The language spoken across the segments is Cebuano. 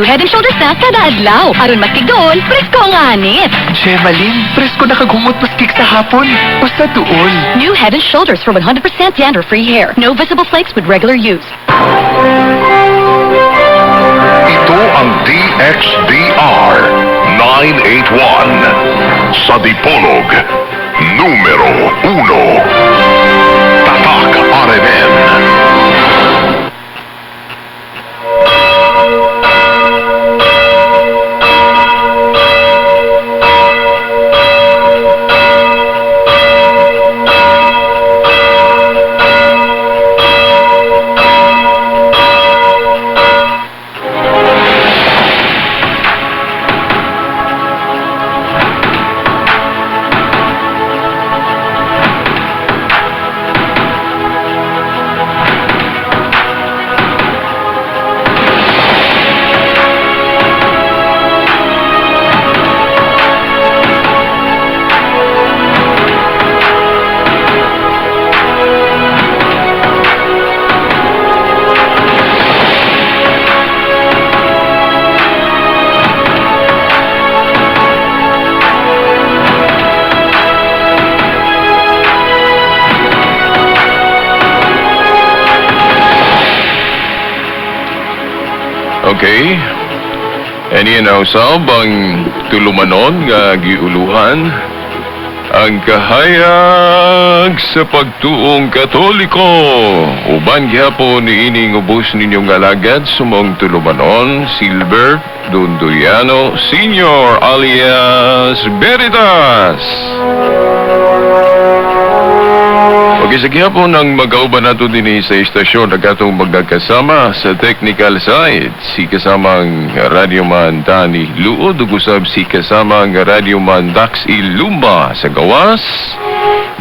Head and Shoulders na kada adlaw. Aron maski dool, presko ang anit. Gemaline, presko na kag humot maski sa hapon o sa duol. New Head and Shoulders for 100% dandruff-free hair. No visible flakes with regular use. Ito ang DXDR 981 sa Dipolog, numero 1. Tatak RMN. Okay. Ani na usab ang tulumanon nga giuluhan ang kahayag sa pagtuong Katoliko. Uban gihapon niining ubos ninyong alagad sumong tulumanon Silver Dunduyano Senior alias Veritas. Okay, sa gihapon ang mag-auban nato dinhi sa istasyon ang atong magkakasama sa technical side. Si kasamang radyoman Danny Luod ug usab si kasamang radyoman Dax Ilumba sa gawas.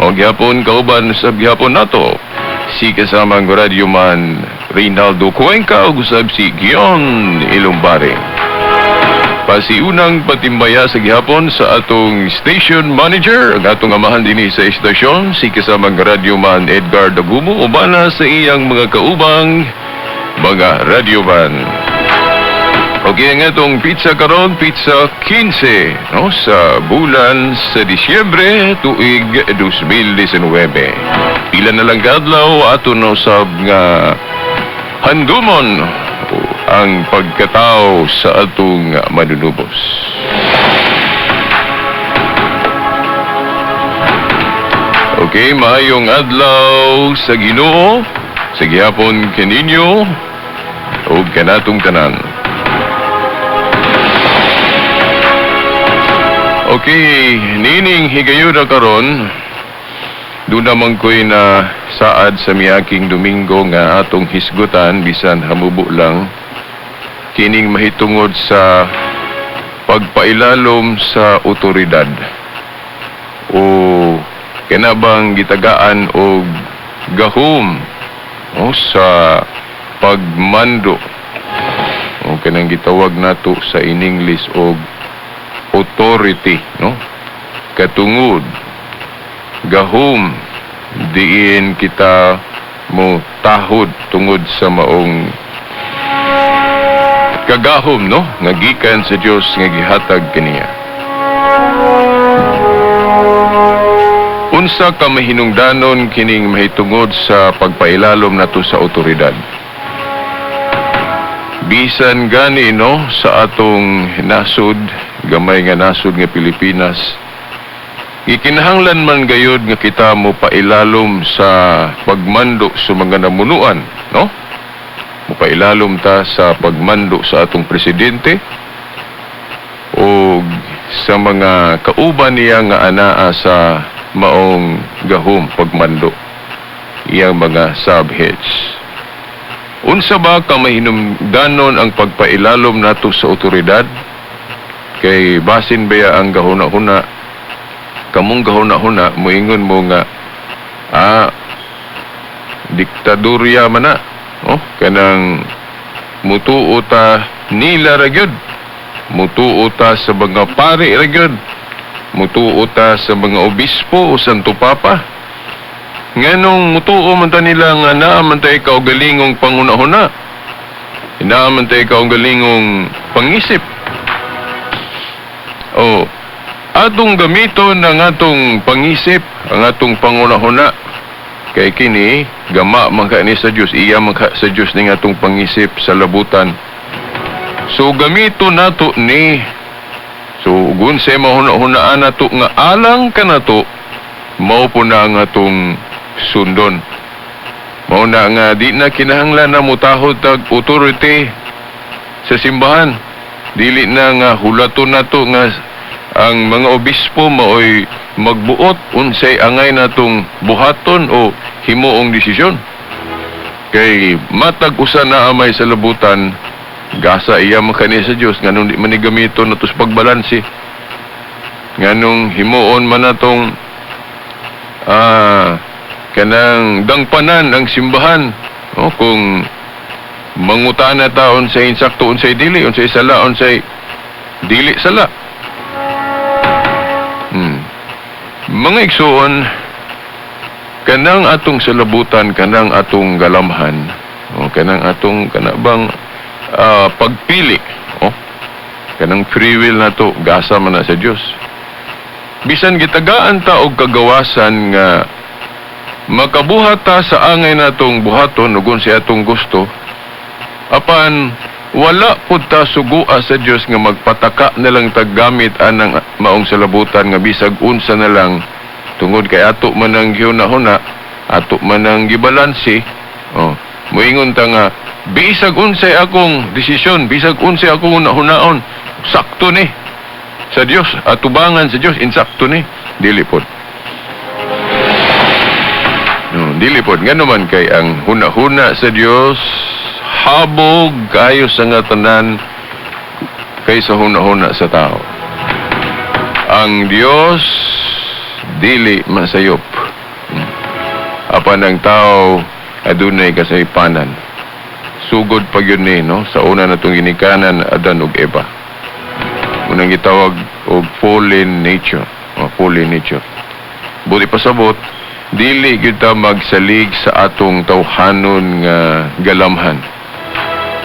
Mao gihapon kauban sa gihapon nato si kasamang radyoman Reynaldo Cuenca ug usab si Gion Ilumbare. Pasiunang patimbaya sa gihapon sa atong station manager, ang atong amahan dinhi sa istasyon, si kasamang radyoman Edgar Dagumo, ubana sa iyang mga kaubang mga radyoman. Okay, ang atong pizza karon, pizza 15, no, sa bulan sa Disyembre, tuig 2019. Pila na lang kaadlaw ato no sab nga handumon ang pagkatao sa atong manunubos. Okay, maayong adlaw sa Ginoo, sa gihapon kaninyo ug kanatong tanan. Okay, nining higayuna karon, doon naman ko'y na saad sa miaking Domingo nga atong hisgutan bisan hamubo lang kining mahitungod sa pagpailalom sa otoridad o kinabang gitagaan og gahom o sa pagmando o kanang gitawag nato sa in English og authority, no, katungod gahom diin kita mo tahod tungod sa maong kagahom, no, nga gikan sa Dios nga gihatag kaniya. Unsa ka mahinungdanon kining mahitungod sa pagpailalom nato sa otoridad? Bisan gani, no, sa atong nasod, gamay nga nasod nga Pilipinas, gikinahanglan man gayod nga kita mo pailalom sa pagmando sa mga namunuan, no? Mupailalom ta sa pagmando sa atong presidente o sa mga kauban niya nga anaa sa maong gahom pagmando iyang mga subheads. Unsa ba ka mahinumdanon ang pagpailalom nato sa otoridad? Kay basin baya ang gahuna-huna, kamong gahuna-huna moingon mo nga diktadurya man na. Oh, kanang mutuo ta nila ra gyud, mutuo ta sa mga pari ra gyud, mutuo ta sa mga obispo o Santo Papa. Nganong mutuo man ta nila nga naa man tay kaugalingong panghuna-huna. Naa man tay kaugalingong pangisip. O atong gamiton ang atong pangisip, ang atong panghunahuna, kay kini gama man ka ni sa Dios, iya man ka sa Dios ning atong pangisip sa labutan. So gamiton nato ni. So ug unsay mahuna-hunaan nato nga alang kanato, mao po na ang atong sundon. Mao na nga di na kinahanglan na mutahod tag authority sa simbahan. Dili na nga hulaton nato nga ang mga obispo maoy magbuot unsay angay natong buhaton o himuong desisyon. Kay matag usa na amay sa labutan, gasa iya man kani sa Dios, nganong di man ni gamiton nato sa pagbalanse? Nganong himuon man natong kanang dangpanan ang simbahan? O kung mangutana ta unsay insakto, unsay dili, unsay sala, unsay dili sala. Mga igsuon, kanang atong salabutan, kanang atong galamhan, o kanang atong kanabang pagpili, o kanang free will nato, gasa man na sa Dios. Bisan gitagaan ta og kagawasan nga makabuhat ta sa angay natong buhaton ug unsay atong gusto, apan wala pud ta sugua sa Dios nga magpataka na lang taggamit anang maong salabutan nga bisag unsa na lang, tungod kay ato man ang gihuna-huna, ato man ang gibalanse. Oh, moingon ta nga bisag unsay akong desisyon, bisag unsay akong hunaon, sakto ni sa Dios, atubangan sa Dios, insakto ni. Dili pod. No, dili pod. Ngano man kay ang huna-huna sa Dios habog kayo sa nga tanan kaysa huna-huna sa tao. Ang Dios dili masayop. Apan ang tao adunay kasaypanan. Sugod pa gyud ni, no, sa una natong ginikanan, Adan ug Eva. Unang gitawag og fallen nature, o fallen nature. Buot pasabot, dili gyud ta magsalig sa atong tawhanon nga galamhan.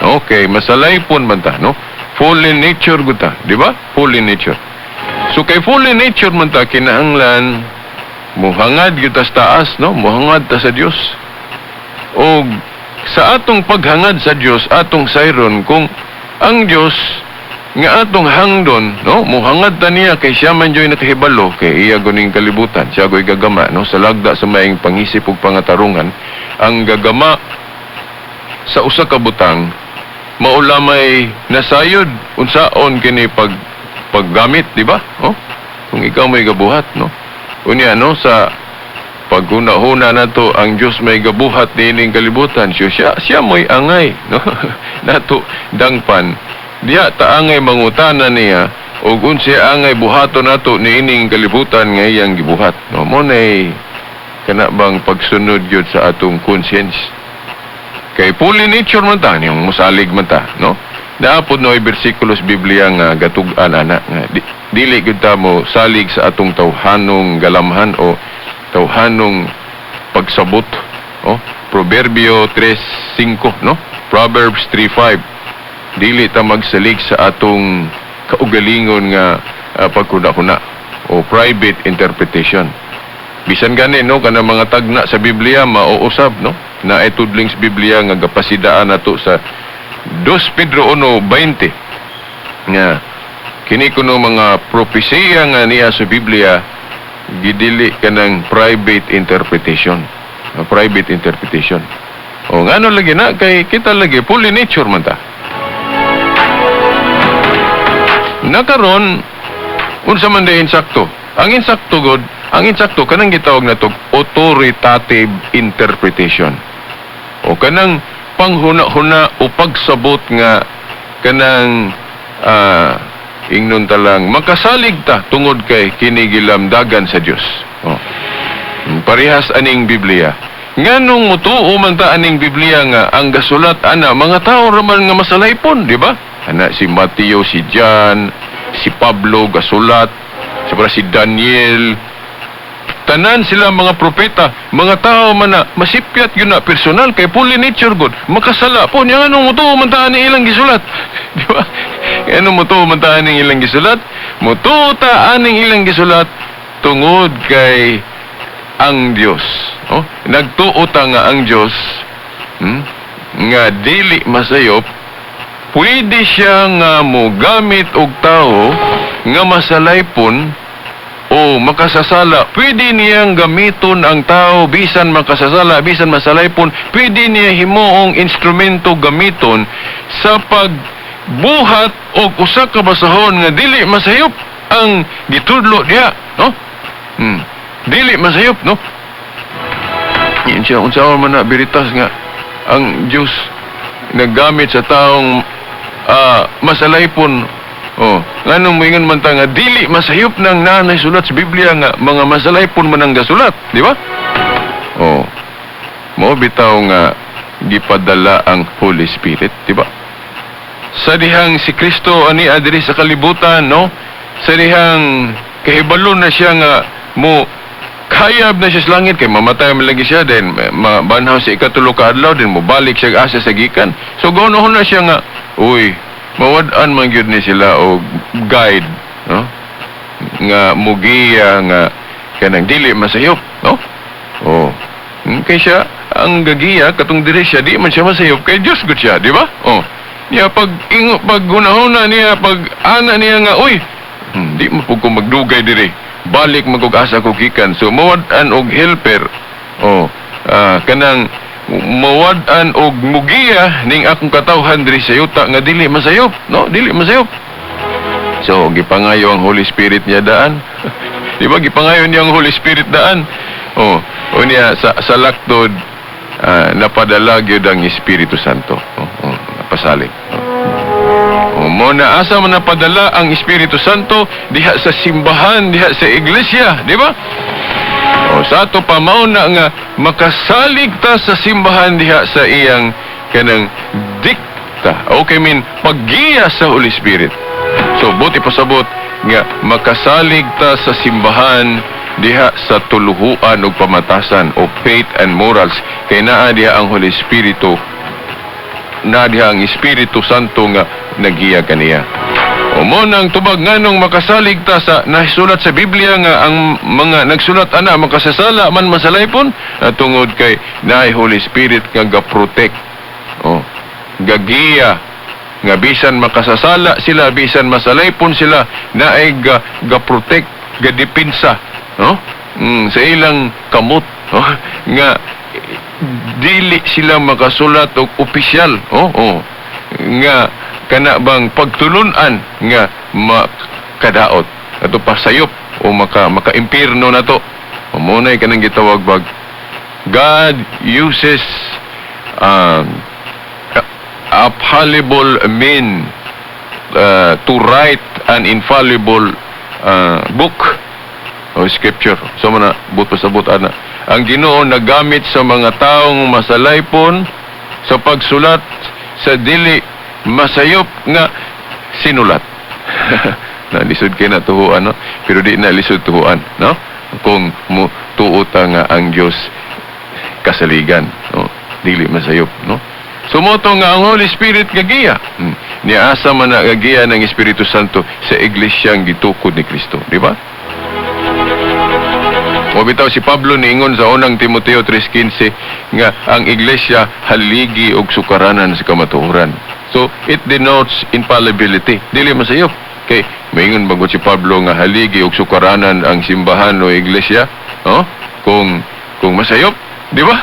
Okay, masalaypon man ta, no? Fallen nature gud ta, di ba? Fallen nature. So kay fallen nature man ta, kinahanglan muhangad gyud ta sa taas, no? Muhangad ta sa Dios. Og sa atong paghangad sa Dios, atong sayron kung ang Dios nga atong hangdon, no? Muhangad ta niya kay siya man diyo'y nakahibalo, kay iya guning kalibutan, siya go'y gagama, no? Sa lagda sa maing pangisip ug pangatarungan, ang gagama sa usa ka butang mao lamay nasayod unsaon kini paggamit, di ba? Oh, kung ikaw may gabuhat, no? Unya, no, sa paghuna-huna nato ang Dios may gabuhat niining kalibutan, siya mo'y angay, no? Nato dangpan diya ta angay mangutana niya og unsay angay buhaton nato niining kalibutan nga iyang gibuhat, no? Mo nay kana bang pagsunod gyud sa atong conscience, kay fallen nature man ta, yung musalig man ta, no? Naa pod no ay bersikulos Biblia nga gatug-an ana nga dili gyud ta mo salig sa atong tawhanong galamhan o tawhanong pagsabot, oh. Proverbio 3:5, no? Proverbs 3:5. Dili ta magsalig sa atong kaugalingon nga pagkuna-kuna o private interpretation. Bisan gani, no, kana mga tagna sa Biblia mauusab, no, na tudling sa Biblia nga gapasidaan nato sa 2 Pedro 1:20 nga kini kuno mga propesiya nga niya sa Biblia gidili kanang private interpretation. Private interpretation. O ngano lagi na kay kita lagi fully nature man ta. Nakaron unsa man day insakto? Ang insakto god, ang insakto kanang gitawag nato authoritative interpretation. O kanang panghuna-huna o pagsabot nga kanang ingnon ta lang makasalig ta tungod kay kini gilamdagan sa Dios. O. Parehas aning Biblia. Nganong mutuo man ta aning Biblia nga ang gasulat ana mga tao ra man nga masalaypon, di ba? Ana si Mateo, si John, si Pablo gasulat, si Daniel, tanan Tanan sila mga propeta, mga tao man na masipyat gyud na personal kay fully nature gud. Makasala po niya, nganong mutuo man ta ani ilang gisulat? Di ba? Nganong mutuo man ta aning ilang gisulat? Mutuo ta aning ilang gisulat tungod kay ang Dios. Oh, nagtuo ta nga ang Dios, nga dili masayop, pwede siya nga mogamit og tao nga masalaypon o makasasala. Pwede niyang gamiton ang tao bisan makasasala, bisan masalaypon. Pwede niya himuong instrumento, gamiton sa pagbuhat og usa ka basahon nga dili masayop ang gitudlo diha, no? Dili masayop, no? Yan siya, unsa man na biritas nga ang Diyos naggamit sa taong masalaypon? Oh, nganong moingon man ta nga dili masayop nang nanay sulat sa Biblia nga mga masalaypon man ang gasulat, di ba? Oh. Mao bitaw nga gipadala ang Holy Spirit, di ba? Sa dihang si Kristo ani adiri sa kalibutan, no? Sa dihang kahibalo na siya nga mo kayab na siya sa langit kay mamatay man lagi siya, then mabanhaw sa ikatulo ka adlaw, then mobalik siya asa sa gikan. So gaunohon na siya nga, uy, mawad-an man gyud ni sila og guide, no? Nga mugiya nga kanang dili masayop, no? Oh. Kay siya ang gagiya katong diri siya, di man siya masayop kay Dios gud siya, di ba? Oh. Niya pag ingo, pag hunahuna niya, pag ana niya nga, uy, di man pud ko magdugay diri. Balik man kog asa ko gikan. So mawad-an og helper. Oh, kanang mawad-an og mugiya ning akong katawhan diri sa yuta nga dili masayop, no? Dili masayop. So gipangayo ang Holy Spirit niya daan. Di ba gipangayo niya ang Holy Spirit daan? Oh, o niya sa laktod, napadala gyud ang Espiritu Santo. Oh, napasalig. Oh. Oh, mo na asa man napadala ang Espiritu Santo? Diha sa simbahan, diha sa iglesia, di ba? O sa ato pa, mao na nga makasalig ta sa simbahan diha sa iyang kanang dikta. Okay, mean paggiya sa Holy Spirit. So buot ipasabot nga makasalig ta sa simbahan diha sa tuluhuan ug pamatasan o faith and morals kay naa diha ang Holy Spirito, na diha ang Espiritu Santo nga nagiya kaniya. O mo nang tubag nganong makasalig ta sa nasulat sa Biblia nga ang mga nagsulat ana makasasala man, masalaypon na tungod kay naay Holy Spirit nga ga-protect. Oh, gagiya nga bisan makasasala sila, bisan masalaypon sila, naay ga ga-protect, ga-depensa, no? Sa ilang kamot, oh, nga dili sila makasulat og opisyal, oh, nga kana bang pagtulunan nga makadaot ato pasayop o maka impyerno na to. O mo na kanang gitawag bag God uses a fallible men to write an infallible book o scripture. So mo na buot pasabot ana. Ang Ginoo nagamit sa mga taong masalaypon sa pagsulat sa dili masayop nga sinulat. Na lisod kay na tuhuan, no? Pero di na lisod tuhuan, no? Kung mo tuo ta nga ang Dios kasaligan, no? Dili masayop, no? So mo to nga ang Holy Spirit gagiya. Niasa man na gagiya ng Espiritu Santo sa iglesyang gitukod ni Kristo, di ba? O bitaw si Pablo niingon sa unang Timoteo 3:15 nga ang iglesia haligi og sukaranan sa kamatuoran. So it denotes infallibility. Dili masayop. Kay maingon ba gud si Pablo nga haligi og sukaranan ang simbahan o iglesia? Oh, kung masayop, di ba?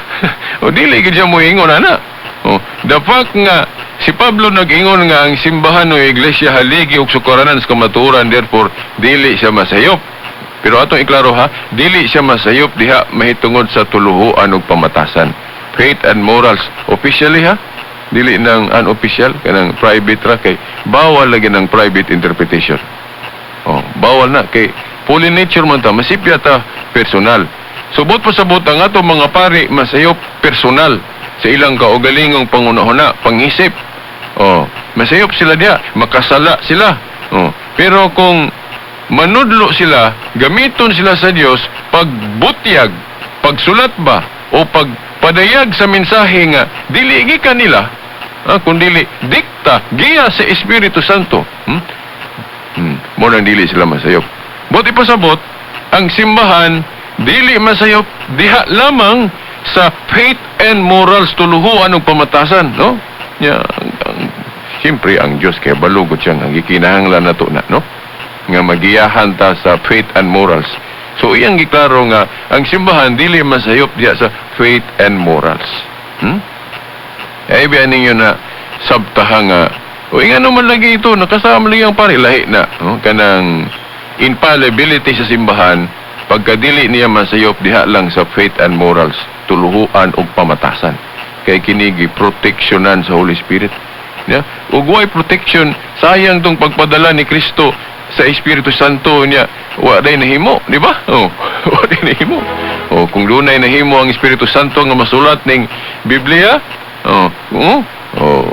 O dili gid siya moingon ana. Oh, the fact nga si Pablo nag-ingon nga ang simbahan o iglesia haligi og sukaranan sa kamatuoran, therefore dili siya masayop. Pero atong iklaro ha, dili siya masayop diha mahitungod sa tuluhuan ug pamatasan. Faith and morals officially ha, dili nang unofficial, kanang private ra, kay bawal lagi ng private interpretation. Oh, bawal na kay fully nature man ta, masipya ta personal. So buot pasabot ang ato mga pari masayop personal sa ilang kaugalingong pangunahuna, pangisip. Oh, masayop sila diha, makasala sila. Oh, pero kung Manudlo sila, gamiton sila sa Dios pagbutyag, pagsulat ba o pagpadayag sa mensahe nga dili gikan nila, kundili dikta giya sa Espiritu Santo. Mo nang dili sila masayop. Buot ipasabot, ang simbahan dili masayop diha lamang sa faith and morals, tuluhuan ug pamatasan, no? Ya, siyempre ang Dios kay balugod siya nga gikinahanglan nato na, no? Nga magiyahan ta sa faith and morals. So iyang giklaro nga ang simbahan dili masayop diha sa faith and morals. Ay biya ninyo na sabtaha nga o nga naman lagi ito nakasama lagi ang pare lahi na, no? Kanang infallibility sa simbahan pagkadili niya masayop diha lang sa faith and morals, tuluhuan ug pamatasan, kay kini giproteksyonan sa Holy Spirit. Ya, ug way protection, sayang tong pagpadala ni Kristo sa Espiritu Santo niya, wa day nahimo, di ba? Oh, wa day nahimo. Oh, kung dunay nahimo ang Espiritu Santo nga masulat ning Biblia, oh, oh, oh,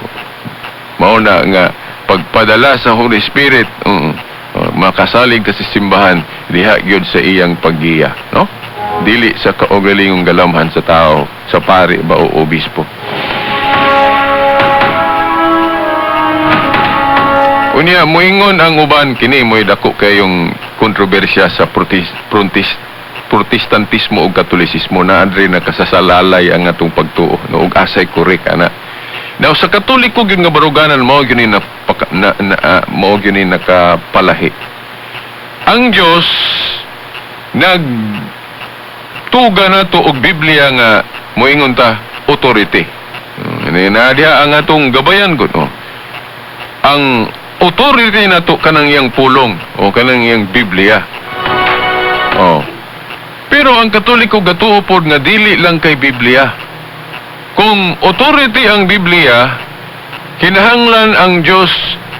mao na nga pagpadala sa Holy Spirit, oh, makasalig ka sa simbahan diha gyud sa iyang paggiya, no? Dili sa kaugalingong galamhan sa tao, sa pari ba o obispo. Unya, muingon ang uban kini mo'y dako kayong kontrobersya sa protestantismo ug katolisismo na andre nakasasalalay ang atong pagtuo, no, ug asay korek ana. Now sa Katoliko gyud nga baruganan mao gyud ni mao gyud ni nakapalahi. Ang Dios nagtuga nato og Biblia nga moingon ta authority. Na diha ang atong gabayan gud, oh. Ang authority nato kanang iyang pulong o kanang iyang Biblia. Oh. Pero ang Katoliko gatuo pod nga dili lang kay Biblia. Kung authority ang Biblia, kinahanglan ang Dios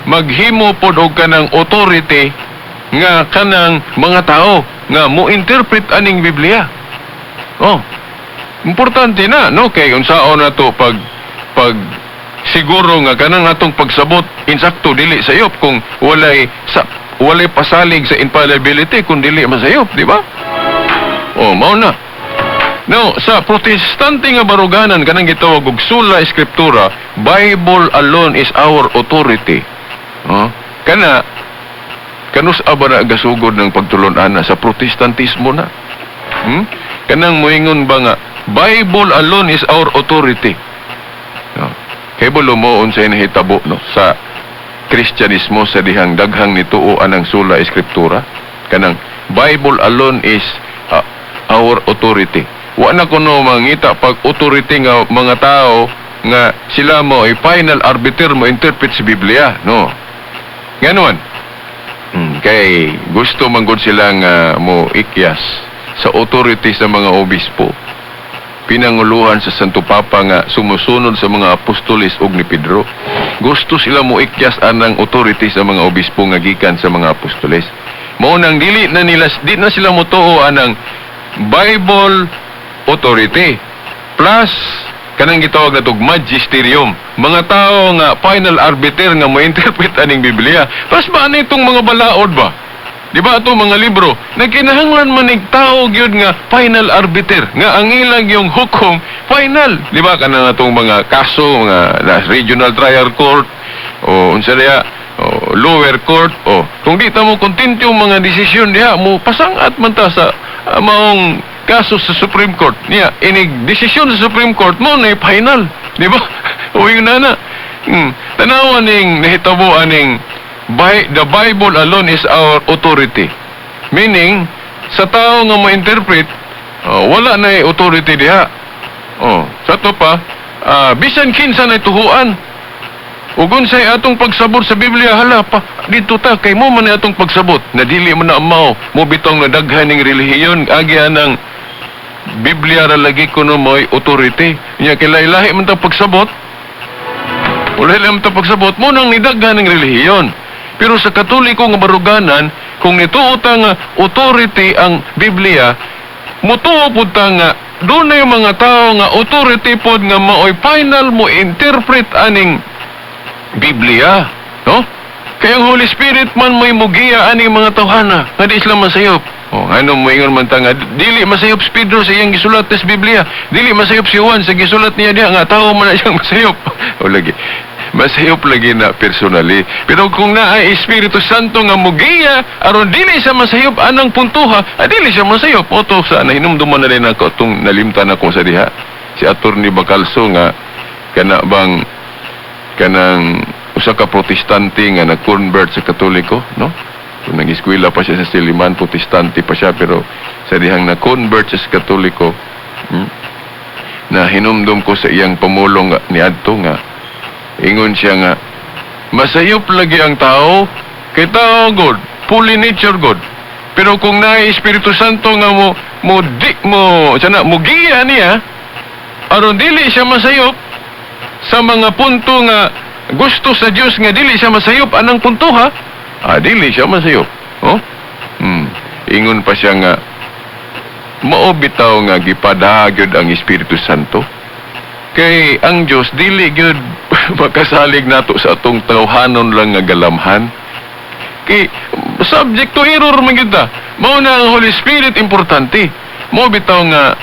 maghimo pod og kanang authority nga kanang mga tao nga mo-interpret aning Biblia. Oh. Importante na, no? Kay unsaon nato pag pag siguro nga kanang atong pagsabot insakto dili sayop kung walay pasalig sa infallibility kung dili masayop, di ba? Oh, mao na. Now, sa Protestante nga baruganan kanang gitawag og sola scriptura, Bible alone is our authority. Oh, kana kanus aba na gasugod ng pagtulon-an na sa Protestantismo na. Kanang moingon ba nga Bible alone is our authority. No. Kay bulo mo unsay nahitabo, no, sa Kristyanismo sa dihang daghang nituo anang sola scriptura, kanang Bible alone is our authority. Wa na kuno mangita pag authority nga mga tao nga sila mo ay final arbiter mo interpret sa Biblia, no. Nganon, kay gusto man gud sila nga mo ikyas sa authority sa mga obispo. Pinanguluhan sa Santo Papa nga sumusunod sa mga apostoles ug ni Pedro. Gusto sila mo ikyas anang authority sa mga obispo nga gikan sa mga apostoles. Mao nang dili na nila, di na sila motuo anang Bible authority plus kanang gitawag na tog magisterium, mga tao nga final arbiter nga mo-interpret aning Biblia. Plus ba ano itong mga balaod ba? Di ba ato mga libro nagkinahanglan man nig tao gyud nga final arbiter nga ang ilang yung hukom final, di ba? Kanang atong mga kaso mga na regional trial court o unsa diha o lower court, o kung di ta mo kontento yung mga desisyon diha mo pasangat man ta sa maong kaso sa Supreme Court niya, inig desisyon sa Supreme Court mo na final, di ba? Uwing na na. Tanawa ning nahitabo aning by the Bible alone is our authority. Meaning, sa tao nga ma-interpret, wala na authority diha. Oh, sa to pa, bisan kinsa na tuhuan. Ug unsay atong pagsabot sa Biblia, hala pa dito ta kay mo man ni atong pagsabot. Na dili man na mao mo bitong nadaghan ning relihiyon agi anang Biblia ra lagi kuno mo'y authority. Nya kay lahi man ta pagsabot. Wala lang ta pagsabot mo nang nidaghan ng relihiyon. Pero sa Katoliko nga baruganan, kung nituo ta nga authority ang Biblia, mutuo pud ta nga dunay mga tao nga authority pod nga maoy final mo interpret aning Biblia, no? Kay ang Holy Spirit man may mugiya ani mga tawhana nga di sila masayop. Oh, ano moingon man ta nga dili masayop si Pedro sa iyang gisulat sa Biblia. Dili masayop si Juan sa gisulat niya diha nga tawo man na siyang masayop. O lagi. Masayop lagi na personally. Pero kung naay Espiritu Santo nga mugiya aron dili siya masayop anang puntuha, ah, dili siya masayop. Oto sa nahinumduman na rin ako itong nalimtan ako sa diha. Si Attorney Bacalso nga kana bang kanang usa ka Protestante nga nag-convert sa Katoliko, no? Kung nag-eskwela pa siya sa Silliman, Protestante pa siya, pero sa dihang na-convert siya sa Katoliko, na hinumdum ko sa iyang pamulong nga niadto nga ingon siya nga masayop lagi ang tao kay tao god, fully nature god, pero kung naay Espiritu Santo nga mo mo di mo sana mugiya niya aron dili siya masayop sa mga punto nga gusto sa Dios nga dili siya masayop anang punto ha, ah, dili siya masayop. Oh, Ingon pa siya nga mao bitaw nga gipada gyud ang Espiritu Santo kay ang Dios dili gyud makasalig nato sa atong tawhanon lang nga galamhan kay subject to error man gyud ta. Mao na ang Holy Spirit importante. Mao bitaw nga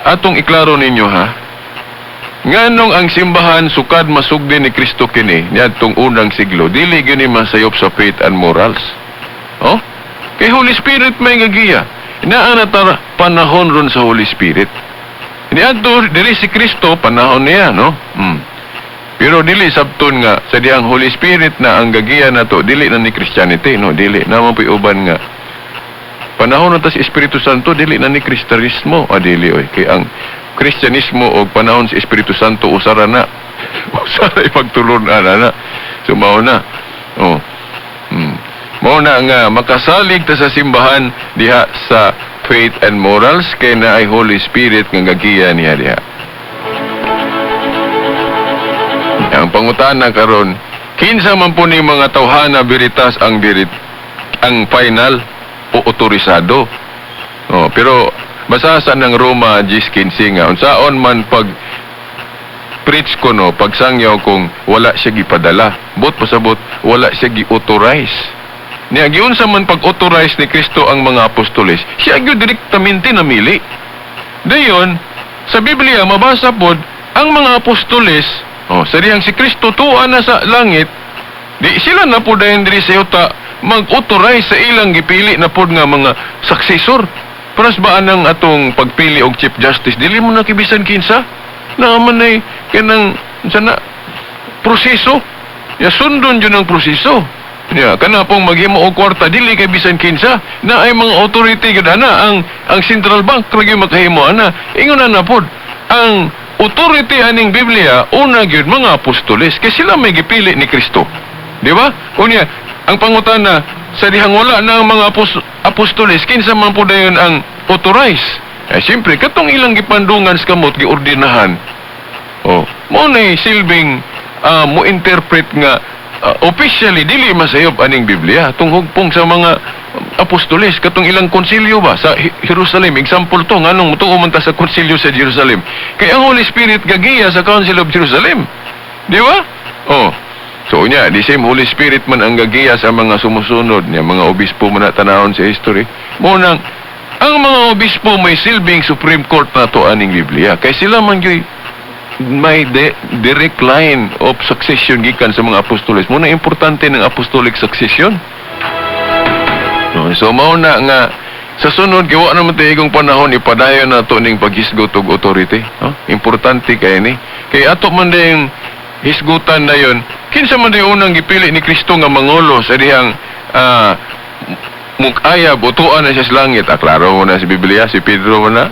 atong iklaro ninyo ha, nganong ang simbahan sukad masugdi ni Kristo kini niadtong unang siglo dili gyud ni masayop sa faith and morals? Oh, kay Holy Spirit may gagiya. Naa na ta panahon ron sa Holy Spirit. Niadto diri si Kristo, panahon niya, no. Pero dili sabton nga sa dihang Holy Spirit na ang gagiya nato dili na ni Christianity, no? Dili naman po'y uban nga panahon na ta si Espiritu Santo dili na ni Kristianismo. Ah, dili oy, kay ang Kristyanismo og panahon si Espiritu Santo usara na, usara ipagtulon ana na. So mao na, oh. Mao na nga makasalig ta sa simbahan diha sa faith and morals kay naay Holy Spirit nga gagiya niya diha. Ang pangutana karon, kinsa man po ni mga tawhana veritas ang birit ang final o otorisado? Oh, pero basa sa ng Roma 10:15 nga unsaon man pag preach ko, no, pagsangyaw kung wala siya gipadala. Bot pasabot, wala siya gi-authorize. Niya giunsa man pag-authorize ni Kristo ang mga apostoles, siya gyud direktamente namili. Dayon, sa Biblia mabasa pod ang mga apostoles, oh, sa dihang si Kristo tuwa na sa langit, di sila na po dayon diri sa yuta mag-authorize sa ilang gipili na pod nga mga successor. Paras ba anang atong pagpili og Chief Justice, dili mo na kibisan kinsa? Naaman ay kanang sana proseso. Ya sundon jud ang proseso. Ya, kana pong maghimo og kwarta dili kay bisan kinsa na ay mga authority gud ana, ang central bank lagi makahimo ana. Ingon na na pod ang authority aning Biblia, una gyud mga apostoles kay sila may gipili ni Kristo. Di ba? Unya, ang pangutana, sa dihang wala na ang mga apostoles, kinsa man po dayon ang authorize? Eh, siyempre, katong ilang gipandungan sa kamot, giordinahan. Oh, mo na silbing mo interpret nga officially dili masayop aning Biblia tunghugpong sa mga apostoles, katong ilang konsilyo ba sa Jerusalem. Example to, nganong mutuo man ta sa konsilyo sa Jerusalem? Kay ang Holy Spirit gagiya sa Council of Jerusalem, di ba? Oh. So nya, the same Holy Spirit man ang gagiya sa mga sumusunod niya, mga obispo man na tanawon sa history. Mo nang ang mga obispo may silbing Supreme Court nato aning Biblia. Kay sila man gyud may direct line of succession gikan sa mga apostoles. Mo na importante ng apostolic succession. No, so mao na nga sa sunod kay wa naman tayo panahon, ipadayon na to ning paghisgot og authority, no? Importante kay ni. Kay ato man ding hisgutan na yon. Kinsa man day unang gipili ni Kristo nga mangulo sa dihang mukayab utuan na siya sa langit? Ah, klaro mo na sa Biblia, si Pedro mo na.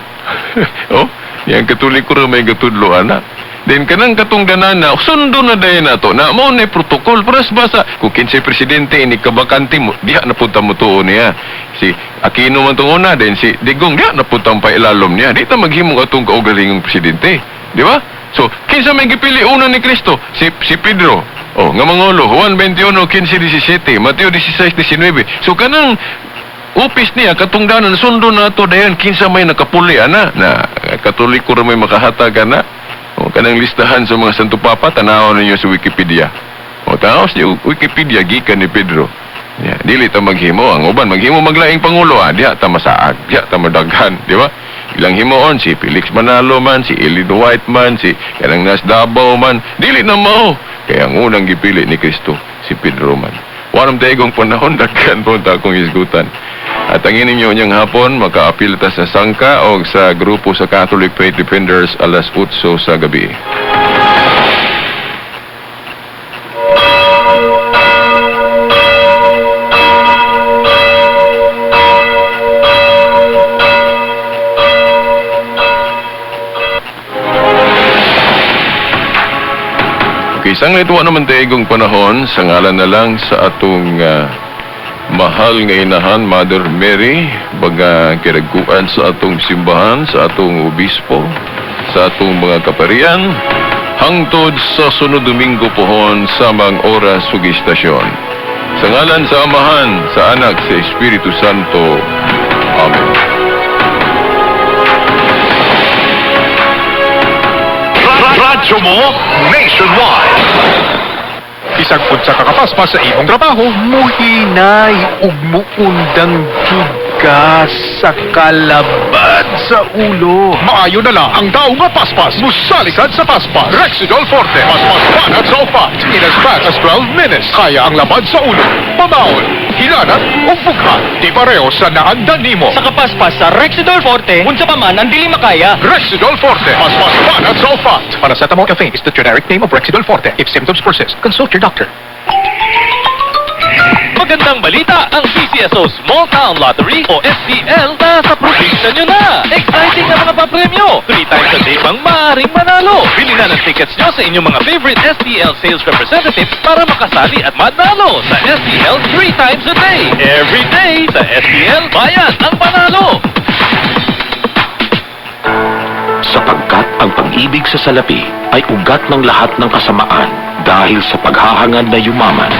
Oh, yang Katoliko ra may gatudlo ana. Then kanang katungdanan na sundo na dayon nato na mao na protocol paras basa kung kinsay presidente ini kabakante mo diha na punta mo tuon niya. Si Aquino man tong una, then si Digong, diha na punta pa ilalom niya. Di ta maghimong atong kaugalingong presidente, di ba? So kinsa may gipili una ni Kristo? Si Pedro. Oh, nga mangulo, Juan 21, 15, 17, Mateo 16, 19. So kanang upis niya katungdanan sundo na to dayon kinsa may nakapuli ana na Katoliko ra may makahatag ana. O, kanang listahan sa mga Santo Papa, tanawon ninyo sa Wikipedia. O taos niyo Wikipedia gikan ni Pedro. Ya, dili ta maghimo ang uban maghimo maglaing pangulo ah, diha ta masaag, diha ta madaghan, di ba? Ilang himuon si Felix Manalo man, si Elid White man, si kanang Nas Davao man, dili na mao. Kaya ang unang gipili ni Kristo si Pedro man. Waram taygong panahon daghan po ta akong isgutan. At ang ininyo niyang hapon, makaapil ta sa Sangka o sa grupo sa Catholic Faith Defenders alas 8 sa gabi. Okay, sang wa naman taygong panahon, sa ngalan na lang sa atong mahal nga inahan, Mother Mary, baga kiraguan sa atong simbahan, sa atong obispo, sa atong mga kaparian, hangtod sa sunod Domingo pohon samang oras ug istasyon. Sa ngalan sa Amahan, sa Anak, sa Espiritu Santo. Amen. Radyo mo nationwide. Bisag unsa ka kapaspas sa imong trabaho, muhinay ug muundang jud ka sa kalabad sa ulo. Maayo na lang ang daw nga paspas. Musalikad sa paspas. Rexidol Forte. Paspas banat sa upat. In as fast as 12 minutes. Kaya ang labad sa ulo. Pamaol. Hilanat o bughat. Di pareho sa naandan nimo. Sa kapaspas sa Rexidol Forte, unsa pa man ang dili makaya. Rexidol Forte. Paspas banat sa upat. Paracetamol caffeine is the generic name of Rexidol Forte. If symptoms persist, consult your doctor. Magandang balita, ang PCSO Small Town Lottery o STL nasa probinsya nyo na! Exciting na mga papremyo! Three times a day pang maaaring manalo! Bili na ng tickets nyo sa inyong mga favorite STL sales representatives para makasali at manalo sa STL three times a day! Every day sa STL, bayan ang panalo! Sapagkat ang pag-ibig sa salapi ay ugat ng lahat ng kasamaan dahil sa paghahangad na yumaman.